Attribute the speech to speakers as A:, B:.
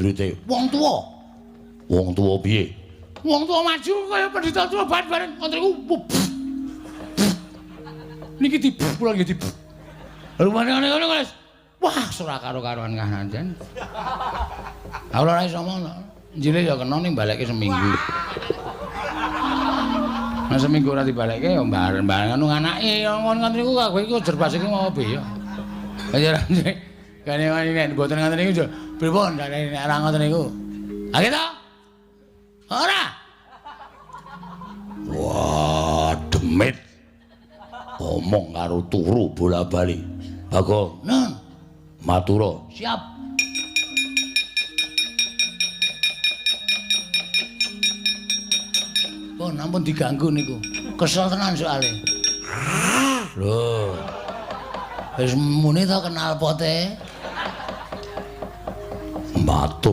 A: Prajurite wong tuwa. Wong tuwa piye? Wong tuwa maju kaya pendhita tuwa bareng ngoten niku. Niki di kula nggih di. Rumane ngene ngono. Wah, ora karo-karuan kahanan jan. Aku ora iso ngomong. Njile ya kena ning balekke seminggu. Nah seminggu ora dibalekke ya bareng-bareng anu anake ngono ngoten niku kabeh iku jerbas iki mau piye ya. Kene nek mboten ngoten niku pripun nek ora ngoten niku. Ha gitu? Ora. Wah, demit. Omong karo turu bola-bali. Bagong, nang matura. Siap. Pun ampun diganggu niku. Kesel tenan soalé. Lho. Wis muni to kenal pote. Matur.